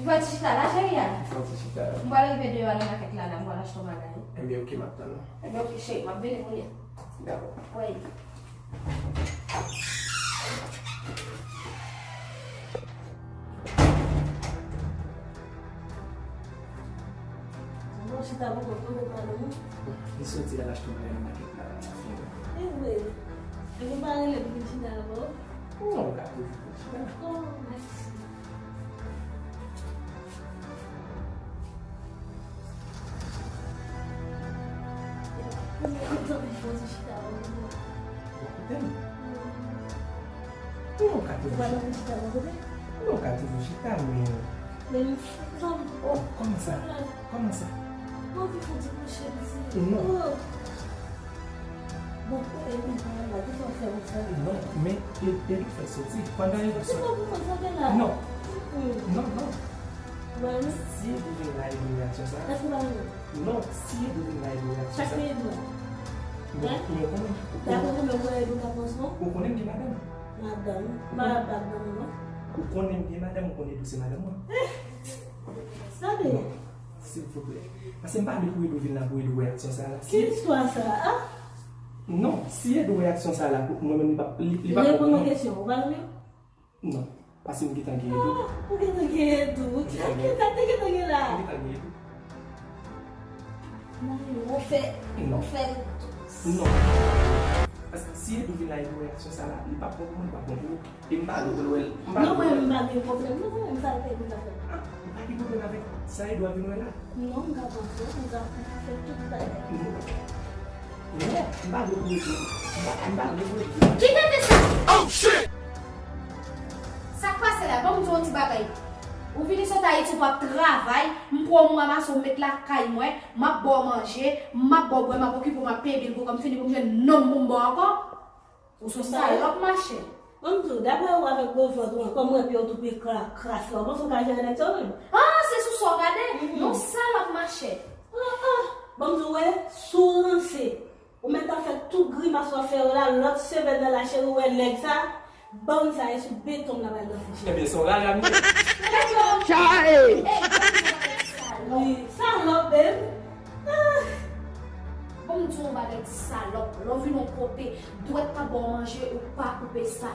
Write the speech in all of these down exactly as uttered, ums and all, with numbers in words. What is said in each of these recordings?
Ou fè ti chita la, cheri a? Fè ti chita la. M pral rive deyò a nan makèt la, la, m pral achte yon bagay. Ebyen, oke, m ap tann ou. Ebyen, oke, cheri, m ap vini kounye a. Dakò. Wi. Bon, chita poko tonbe pa nou. Li soti al achte yon bagay nan makèt la, la, la, fin. E vre. E nou pa rele pou vin chita avè w? Non, ou ka toujou vin chita. Oh, mèsi. Ou koute m? Non, ou ka toujou chita. Non, ou ka toujou chita, men... Men m... Oh, kòman sa? Kòman sa? Mwen anvi fè ti kouche piti. Non. Oh. Bon, e, e, e, la, ki fè w fè konsa? Non, men e, e, li fè soti. Pandan e... Se pa pou mwen sa fè la. Non. Mm. Non, non. Mwen, si Edou vin la, e, reyaksyon sa. Èske w pa renmen? Non, si Edou vin la, e, reyaksyon sa. Sa ki Edou? Bon, hein? Ou konnen. Dakò, kòman ou wè Edou ka pran swen? Ou konnen m gen madanm. Madanm? M pa madanm ou non. Ou konnen m gen madanm, ou konnen Edou se madanm mwen. Tande. Non, silvouplè. Paske m pa vle pou Edou vin la pou Edou wè aksyon sa la. Ki istwa sa a? Non, si Edou wè aksyon sa la, pou mwen menm li pa, li, li pa... Reponn mwen kesyon, ou pa renmen? Non, paske m gentan gen Edou. Ah, ou gentan gen Edou. Ou gentan gen Edou. Sa te gentan gen la? Ou gentan gen Edou. Mwen, ou fè, non, ou fè l dous. Non. Paske si Edou vin la, Edou wè aksyon sa la, li p ap bon pou mwen, li p ap bon pou ou. E m pa vle pou l wè l. M pa vle pou l wè l. Non, mwen, m pa gen pwoblèm. Non, mwen, m sa l fè, m pa fè. Ah, ou pa gen pwoblèm avèk sa Edou ap vin wè la? Non, m ka panse, m ka fè tout bagay. Non. Non, m pa vle pou Edou. M pa, m pa vle pou Edou. Kite de sa! Oh, shit! Sa k pase la? Ban m di w yon ti bagay. Ou vini sot Ayiti, ou p ap travay, m pran w, m ranmase w, m met lakay mwen, m ap ba w manje, m ap ba w bwè, m ap okipe w, m ap peye bil pou kò m, fini pou m jwenn nonm pou m ba w ankò? Ou se yon salòp, machè. Ban m di w, daprè ou avèk gwo vant ou an, kòm mwen pye w tou pye kra-, kras la, ou panse w ka jere nèg sa ou menm? Ah, se sou sa w gade? Mhm. Yon salòp, machè. Ah, ah. Ban m di w, wè, si w ranse, ou mèt ap fè tout grimas w ap fè yo la, lòt semèn nan la, cheri, ou wè nèg sa, bann sa e sou beton m la pral danse, cheri. Ebyen, se yon rara m ye. Chae! Ey, ban m di w yon bagay ti salòp, babe. Ah! Ban m di w yon bagay ti salòp. Lè w vin yon kote, dwèt pa ba w manje, ou pa koupe sa.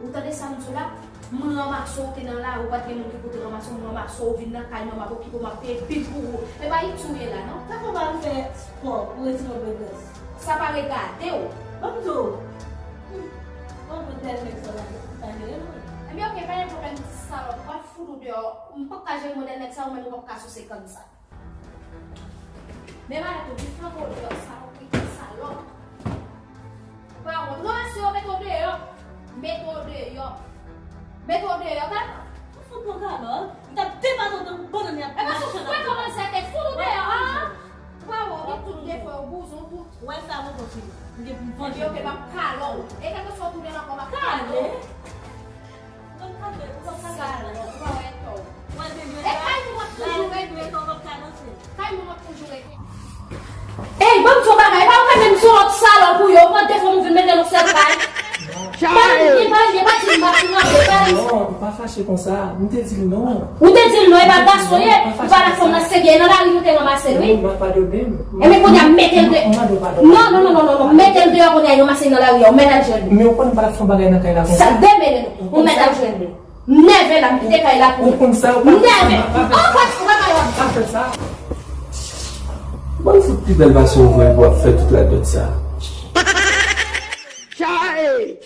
Ou tande sa m di w la? M ranmase w, ou te nan lari, ou pa t gen moun ki pou te ranmase w, m ranmase w, ou vin nan kay mwen, m ap okipe w, m ap peye bil pou ou. E pa Ayiti w ye la, non? Sa fè w pa al fè spò pou retire yon pè grès? Sa pa regade w. Ban m di w. Hmm. Bon, pou tèl nèg sa w lage, ou pa jere l, wi. Ebyen, oke, pa gen pwoblèm, ti salòp. M pral fout ou deyò. M p ap ka jere modèl nèg sa, ou menm ou p ap ka souse kann sa. Men malèt ou, vin flanke w deyò, salopri, salòp. Ou pa wont. Ranmase yo, mete w deyò. Mete w deyò. Mete w deyò, tande. Ou fout mwen kalòt. M t ap depatante bannann y ap mache nan... Epa, sou frekant manzè te fout ou deyò, an? Ou pa wè, ou gen tout defo yo, bouzon, tout. Wè sa, mwen kontinye. M gen pou m vanje. Ebyen, oke, m ap kale w. E kèlkeswa w tounen ankò, m ap kale w. Kale? Mwen kale, ou pa kale. Salòp, ou pa wè tò w. Mwen te jwe la, la, mwen te jwe, kòman m ap kale? Kay mwen ap toujou rete. Ey, ban m di w bagay, pa wè menm se yon lòt salòp ou ye, ou pran defo m vin mete nan sèl kay. Pale m byen, pale m byen, pa di m pa fin antre, pale m. Non, ou pa fache konsa, m te di l non. Ou te di l non, e pa gason ye, ou pa la fanm nan serye, nan lari nou te ranmase l, wi. Non, m pa padone m. Ebyen kounye a mete l de... Non, non, non, non, non, non, mete l deyò kounye a, yo ranmase l nan lari a, ou mèt al jwenn li. Men ou konn m pa t ap fè yon bagay nan kay la konsa. Sa demele nou, ou mèt al jwenn li. M nève la, m kite kay la pou ou. Ou konn sa, ou pa... M nève. Ou pa... Ou pa fè sa. Pa fè sa. Bon, se pi bèl fason ou wè pou ap fè tout radòt sa. Chae!